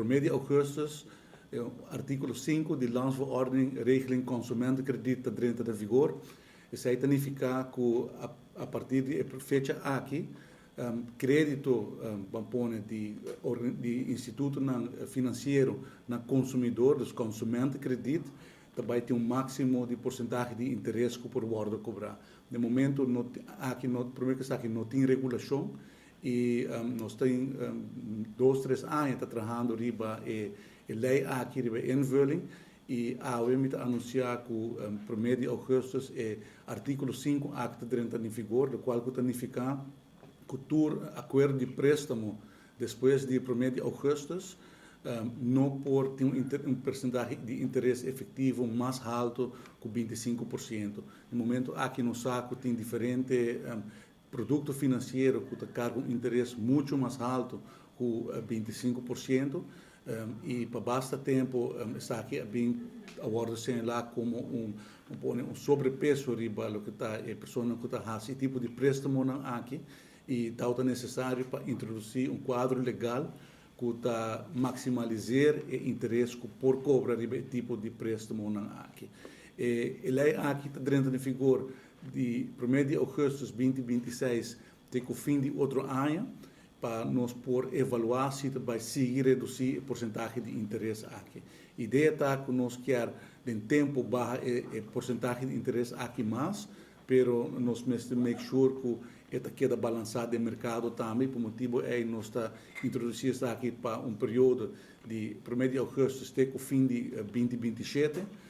Promé di ougùstùs, artíkulo 5 di Landsverordening Regeling Consumentenkrediet ta drenta na vigor. Esei ta nifiká ku a partir di e fecha aki, krédito, ban pone, di institutonan finansiero na konsumidor, dus consumentenkrediet, ta bai tin un máksimo di porsentahe di interes ku por wòrdu kobrá. Den momento no aki no, promé ku esaki no tin regulashon i nos tin 2, 3 aña ta trahando riba e lei aki, riba e invulling, i awe mi ta anunsiá ku 1 di ougùstùs e artíkulo 5 aki ta drenta den vigor, lokual ku ta nifiká ku tur akuerdo di préstamo despues di 1 di ougùstùs no por tin un persentahe di interes efektivo mas haltu ku 25%. Den momento aki nos sa ku tin diferente produkto finansiero ku ta karga un interes muchu mas haltu ku 25%, i pa basta tempu esaki a bin a wòrdu señalá komo un, pone un sobrepeso riba loke ta e personanan ku ta hasi e tipo di préstamonan aki, i tau ta nesesario pa introdusí un kuadro legal ku ta maksimaliseer e interes ku por kobra riba e tipo di préstamonan aki. E lei aki ta drenta den vigor di 1 di ougùstùs 2026 te ku fin di otro aña pa nos por evaluá si ta bai sigui redusí e porsentahe di interes aki. Idea ta ku nos kier den tempu baha e porsentahe di interes aki mas, pero nos mester make sure ku e ta keda balansá den merkado tambe, i pa motibu ei nos ta introdusí esaki pa un periodo di 1 di ougùstùs te ku fin di 2027.